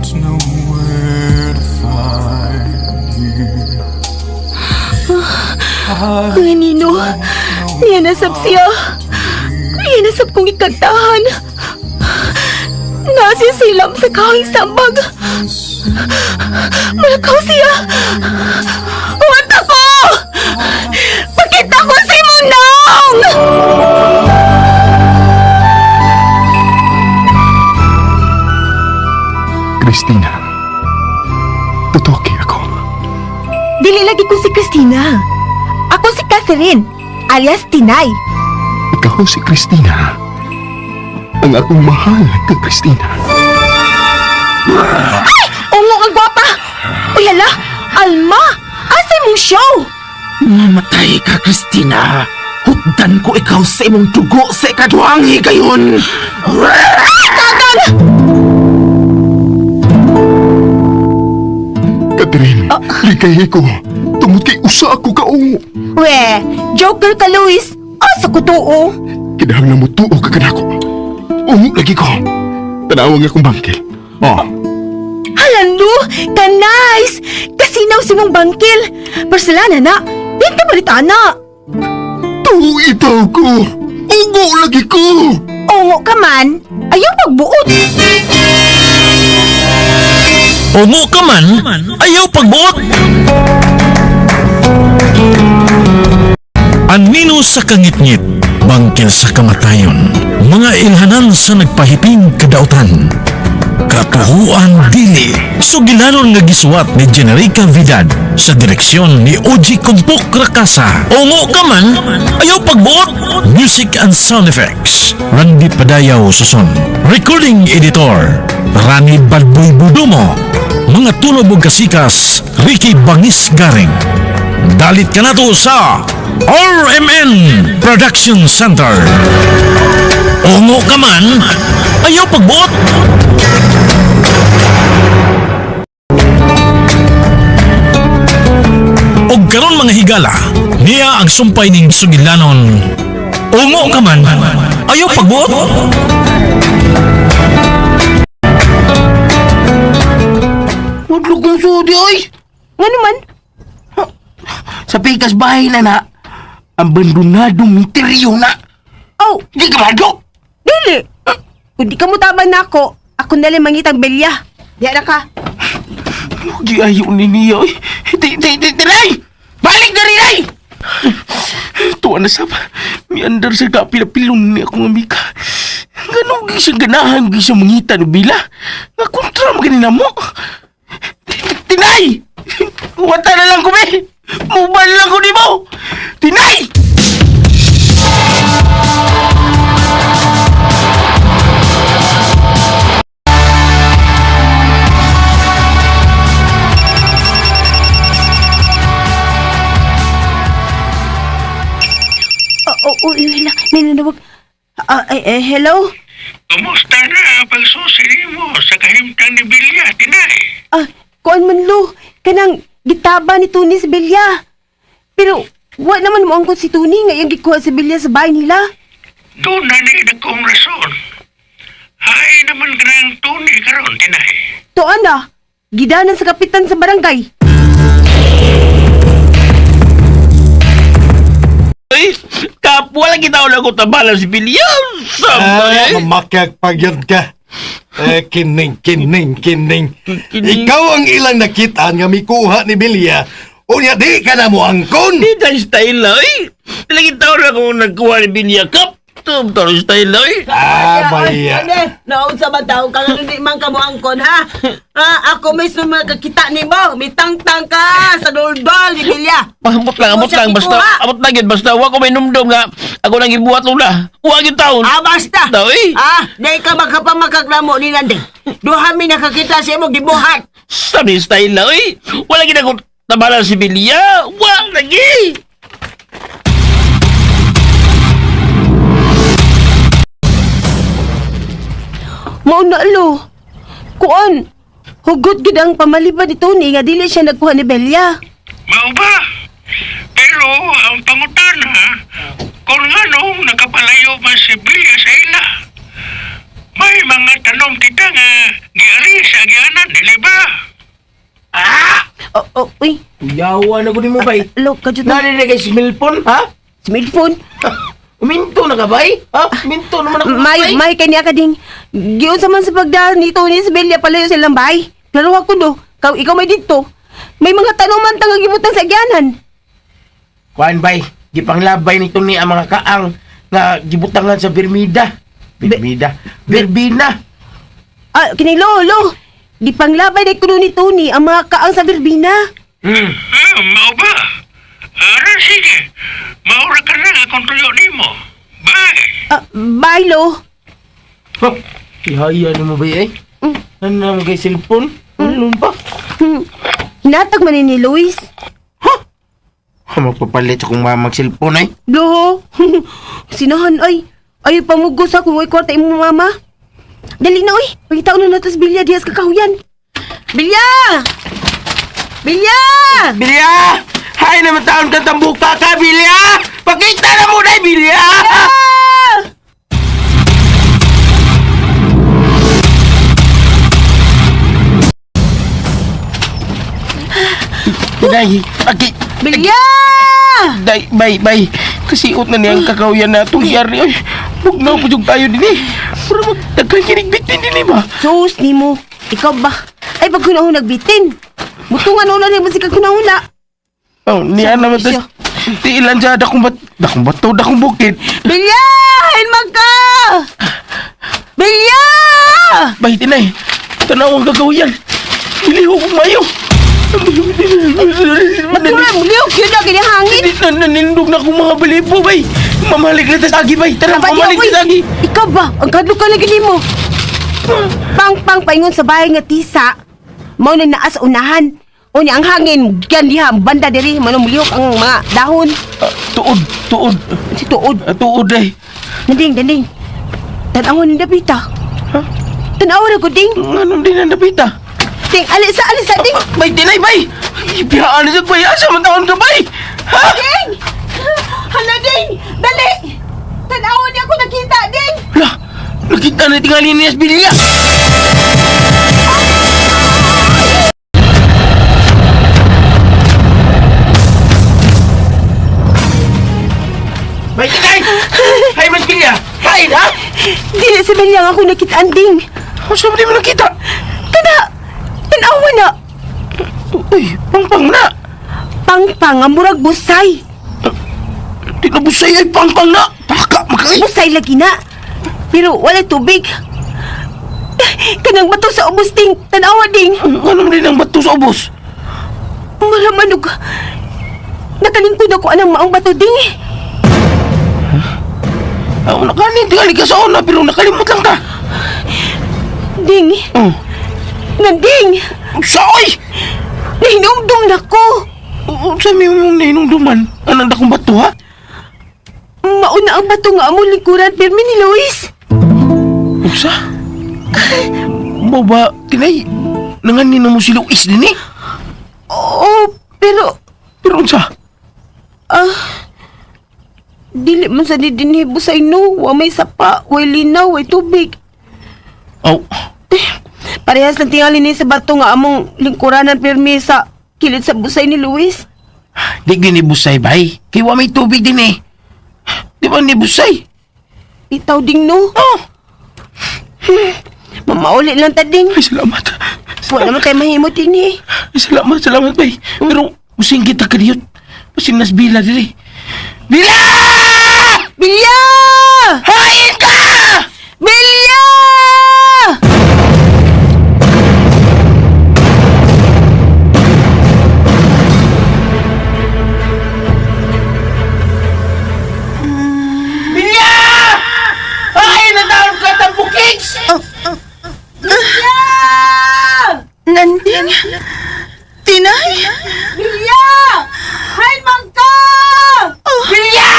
Don't know where to find you. Mga nino, niya nasab siya. Niya nasab kong ikantahan. Nasi silam sa kahing sambag. Malakaw siya. Huwag ako! Pakita ko si Munong! Christina, totoo kay ako. Dili lagi ko si Christina. Ako si Catherine, alias Tinay. Ikaw si Christina. Ang akong mahal ka, Christina. Ungo ang gwapa! Uy, hala! Alma! Asa mong show? Mamatay ka, Christina. Hukdan ko ikaw sa imong dugo sa ikaduhang higayon. Catherine, likay ko. Tungod kay usa ako kaungo. We, joker ka, Luis. Asa ko tuo? Kinahanglan mo tuo ka kanako. Ungo lagi ko. Tanawang akong bangkil. Oh, Hala, no! Ka-nice! Kasinaw si mong bangkil. Porcelana na. Di ka balita na. tuo itaw ko. Ungo lagi ko. Ungo ka man, ayaw pagbuot. Ungo ka man, ayaw pagbuot. Anino sa kangitngit, bangkil sa kamatayon, mga ilhanan sa nagpahiping kadautan. Katuhuan dili, sugilanon nga gisuwat ni Generica Vidad sa direksyon ni Oji Kumpok Rakasa. Ungo ka man, ayaw pagbuot. Music and sound effects, Randy Padayaw Suson. Recording editor, Rani Badboy Budumo. Mga tulob ug kasikas, Ricky Bangis Garing. Dalit ka na to sa RMN Production Center. Ungo ka man, ayaw pagbuot. Og karon mga higala, niya ang sumpay ning sugilanon. Ungo ka man, ayaw pagbuot. Wadlok kong sudi, oy. Nga naman, Sa pikas bahay na na, ang bandonadong misteryo na. oh, Di ka madlok. dili. Kung di ka mo taban na ako, ako na lang mangitang belya. Diya na ka. Di ayaw ni niya, oy. Di, di, di, di, Balik na rin, ay! Tuwa na sab. Miandar sa kapilapilon ni akong amiga. Ganun gi siya ganahan gi siya mangita no bila. Nga kontra mo ganina mo. Tinay! Wata na lang ko be! Mobile lang ko ni mo! Tinay! Oh, oh, oh, yun na. Nananawag. Ah, eh, eh, hello? Kumusta na ang pagsusi mo sa kahimtang ni Bilya, Tinay? Ah, kuan man lo. Kanang gitaba ni Tony sa Belya. Pero, wa naman mo angkot si Tony nga iyang gikuha sa Belya sa bahay nila. Doon na ni kong rason. Hay naman ka ng Tony karon, Tinay. Tuan na, gidanan sa kapitan sa barangay. Ay, kapwa lang kita wala ko tabalan si Bilya. Ah, Sabay! mamakagpagyod ka. Eh, kining, kining, kining. Kining. Ikaw ang ilang nakitaan nga mikuha ni Bilya. Unya, di ka na mo angkon. Di tayo style na, oy! Talagang tao na kung nagkuha ni Bilya Cup. Ito, tao style na, oy! Ah, maya. Ane, naunsa ba tao ka nga hindi man ka mo angkon ha? Ha, ako mismo makakita nimo, mitangtang ka sa duldol ni Bilya. Amot lang, amot Mo siya lang, basta, gikuha. amot lang yun, basta, wa ko may numdum nga, ako nang ibuhat lula. Wa gyud taon. Ah, basta. Tao, eh. Ah, di ka makapamakagdamo ni Nanding. Duha mi nakakita sa imo gibuhat. Sabi style na, oy! Wala gid ako tabalan si Bilya. Wa lagi! Mao na lo. Kuan, hugot gid ang pamalibad ni Tony nga dili siya nagkuha ni Belya. Mao ba? Pero ang pangutana, kung anong nakapalayo man si Bilya sa ila. May mga tanom kita nga giari sa agianan. tanan, dili ba? Oh, oh, uy. Yawa na ko ni mo, bay. Lo, kadyo na. Nari na kay smilpon, ha? Smartphone. Uminto na ka, bay? Ha? Uminto naman ako, May, bay. may kanya ka ding. Giyon sa man sa pagdaan ni Tony sa Belia palayo sa ilang bahay. Klaro ako do. Ikaw, ikaw may dito. May mga tanong man tang gibutang sa agyanan. Kuan, bay. Gipanglabay nito ni ang mga kaang nga gibutangan sa Bermida. Bermida. Berbina. Ah, kini lolo. Di panglabay na kuno ni Tony ang mga kaang sa Verbina. Ah, mao ba? Ara, sige. Maura ka na akong tuyo nimo. Bye. Ah, bye, lo. Ha? Ihaya na mo, bay, eh. Ano naman kay cellphone? Ano pa? Hinatag man ni Luis. Ha? Ha, magpapalit akong mamag cellphone, ay. Lo. Sinahan ay. Ay pamugos ako way kwarta imo mama. Dali na oy. Pagitaon na nato sa Bilya dias kakahuyan. Bilya! Bilya! Bilya! Hay naman taon kang tambuka ka, Bilya! Pakita na mo na, Bilya! Ah! Day, paki... Bilya! Day, bay, bay. Kasi ut na niyang kakauyan na itong yari. Ay, huwag na po tayo din eh. Pero magtagal kinigbitin din eh ba? Sus nimo, ikaw ba? Ay pag kunahon nagbitin. Mutungan una ni musika kunahuna. Oh, niya naman tas... Tiilan siya, dakong bat... Dakong bato, dakong bukid. Bilya! Hinmag ka! Bilya! Bay, tinay. Tanaw ang kakahuyan. Biliho kong mayo. Matura mo liok yun na ginahangin. Nanindog na akong mga balibo, bay. Mamalik na tas agi, bay. Tara, Abadi, mamalik oy. na agi. Ikaw ba? Ang kadlo ka lagi nimo. Pang-pang paingon sa bahay nga tisa. Mao na naa sa unahan. Unya ang hangin, gan diha, banda diri, manumulihok ang mga dahon. Ah, tuod, tuod. Si tuod. Ah, tuod, ay. Nanding, nanding. Tanawon ni Dabita. Ha? Tanawon ako ding. Anong din ang dapita? Ding, alisa, alisa, ding. Bay, tinay, bay! Ipiyaan na siya, bay! Asa man taon ka, bay? Ha? Ding! Hala, ding! Dali! Tanawon niya ako nakita, ding! Lah, nakita na tingali niya sa bilya! Bay, tinay! Hay, mas bilya! Hay, ha? Dili sa bilyang ako nakita, ding. Asa ba di mo nakita? Kana! Tanawa na! Uy, pangpang na! Pangpang ang murag busay. Di na busay ay pangpang na! Taka, makay! Busay lagi na. Pero wala tubig. Kanang bato sa ubos, ding. Tanawa, ding. Ano man din ang bato sa ubos? Malamanog. Nakalingkod ako anang maong bato, ding. Ah, nakanin, tingali ka sa una, pero nakalimot lang ka. Ding. Oh. Nanding. Saoy! Nahinumdum na ko. Sa may mong nainumduman? Anong dakong bato, ha? Mauna ang bato nga among lingkuran, pirmi ni Luis. Unsa? Mo ba, tinay, nanganin na mo si Luis din eh? Oo, pero Pero unsa? dili man sa didinhi busay no. Wa may sapa, way linaw, way tubig. Aw, Parehas lang tingali ni sa bato nga among lingkuranan pirmi sa kilid sa busay ni Luis. di gini busay, bay. Kay wa may tubig din eh. Di ba ni busay? Itaw ding no. Oh, Mamauli lang ta ding. ay salamat. Wala naman tayo mahimot din eh. Ay, salamat, salamat, bay. Pero, using kita kadiyot. Using nasbila diri. Bila! Bilya! Hain ka! Bilya! Bilya! Hain na taon ka, tambukits! Nanding! Tinay! Bilya! Hay mangka! Bilya!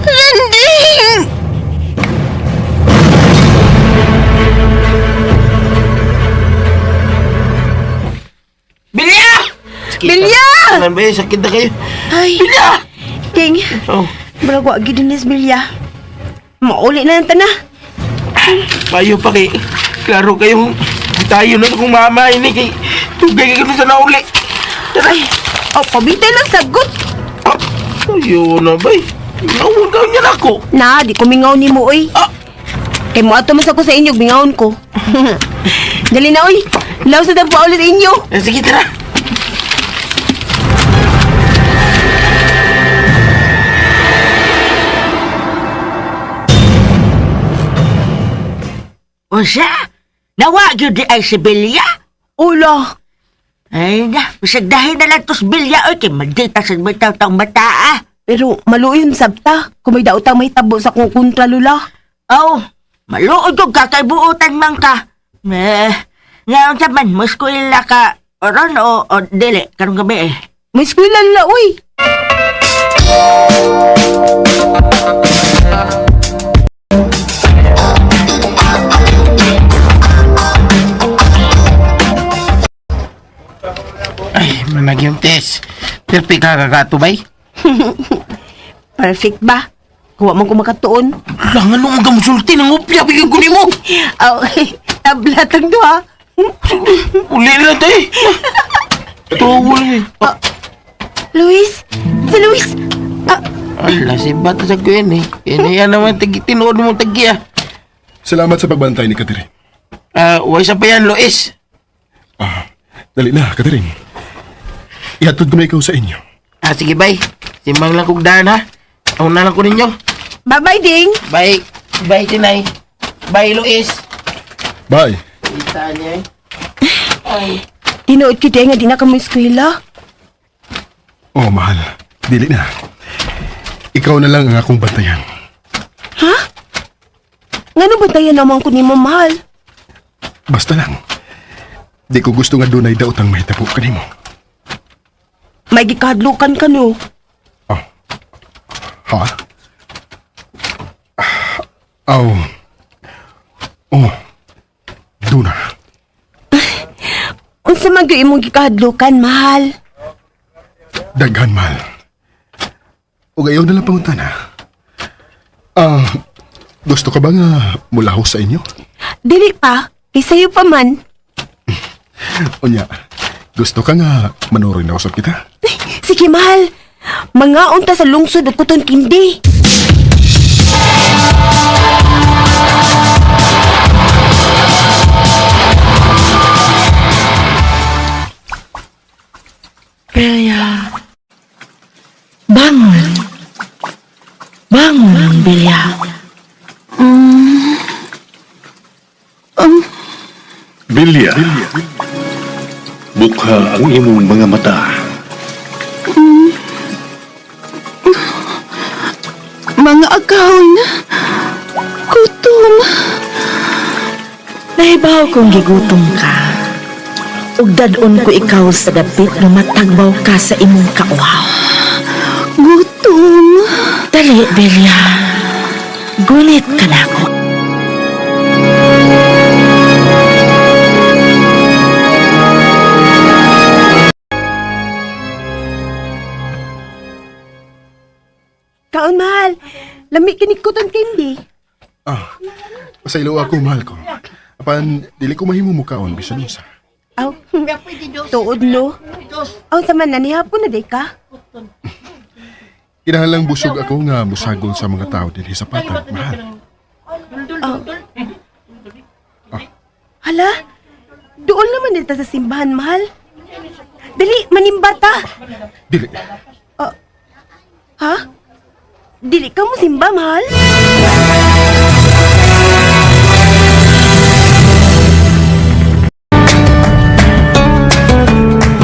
Nanding! Bilya! Bilya! Tanan ba eh, sakit na kayo. Ay, Bilya! Ting, Oh, murag wa gid ni Bilya. Mauli na lang ta na. payo pa kay. Klaro kayong tayo na kung mama ini kay tugay kayo sa nauli. Ay, oh, pabintay lang sagot. Ah, ayun na bay. Nawag ka niya nako. Na, di ko mingaw ni mo, oy. Ah! Kay mo ato man sa ko sa inyo, mingawon ko. Dali na, oy. Laos na pa ulit sa inyo. Eh, sige, tara. Unsa? Nawa gyud di ay si Bilya? Ula. Ay na, bisag dahin na lang tos Bilya oy kay magdita sa bitaw tang bata ah. Pero maluoy sabta. Kung may daotang may tabo sa kong kontra, Lula. Aw, maluod kog kakaibuotan man ka. Eh, ngayon sa man, mas kuila ka ron o dili, karong gabi eh. May eskwela, Lula, oy. Ay, manag yung test. Perfect ka kagato, bay. Perfect ba? Kuha man ko makatuon. Lang, ano ang gamusulti ng upya, bigyan ko nimo. Aw, tabla tang duha. Uli na tayo. Tuwol eh. Ah, Luis! Si Luis! Ah, Ala, si bata sa kuyan eh. Kaya yan naman, tagi, tinuod mo tagi ah. Salamat sa pagbantay ni Catherine. Ah, uh, pa yan, Luis. Ah, dali na, Catherine. Ihatod ko na ikaw sa inyo. Ah, sige, bay. Simang lang kog daan ha. Una lang ko ninyo. Bye-bye, Ding! Bye. Bye, Tinay. Bye, Luis. Bye. Kita niya eh. Tinuod ko nga di na ka mo eskwela. Oh, mahal. Dili na. Ikaw na lang ang akong bantayan. Ha? Ngano ba tayo naman ko ni mo, mahal? Basta lang. Di ko gusto nga dunay daotang mahitabo kanimo. May gikahadlukan ka no. Oh. Ha? Ah, Aw. Oh. Duna. Unsa man gyud imong gikahadlukan, mahal? Daghan, mahal. Ug ayaw na lang pangutana. Ah, gusto ka ba nga mulaho sa inyo? Dili pa, kay sayo pa man. Unya, gusto ka nga manuroy na usap kita? Sige, mahal. Mga unta sa lungsod ug kuton kindi. Bilya. Bangon. Bangon, Bilya. Bilya. Bukha ang imong mga mata. Mga agawon. Gutom. Nahibaw kong gigutom ka. Ug dad-on ko ikaw sa dapit nga matagbaw ka sa imong kauhaw. Gutom. Dali, Bilya. Gunit ka na ako. Kaon, mahal. Lami kini kuton kindi. Ah, pasaylo ako, mahal ko. Apan, dili ko mahimo mukaon bisan unsa. Aw, tuod no. Aw, sa man na nihapon na day ka. Kinahanglang busog ako nga musagol sa mga tao dinhi sa patag, mahal. Hala, doon naman dito sa simbahan, mahal. Dali, manimba ta. Dili. Ha? Dili ka mo simba, mahal?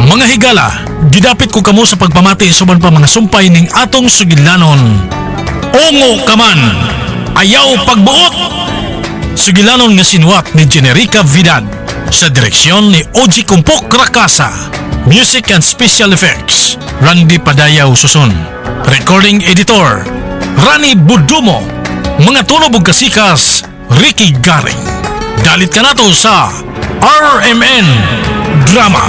Mga higala, gidapit ko kamo sa pagpamati sa uban pa mga sumpay ning atong sugilanon. Ungo ka man, ayaw pagbuot! Sugilanon nga sinuwat ni Generica Vidad sa direksyon ni Oji Kumpok Rakasa. Music and Special Effects, Randy Padayaw Susun. Recording Editor, Rani Budumo. Mga tulob ug kasikas, Ricky Garing. Dalit ka nato sa RMN Drama.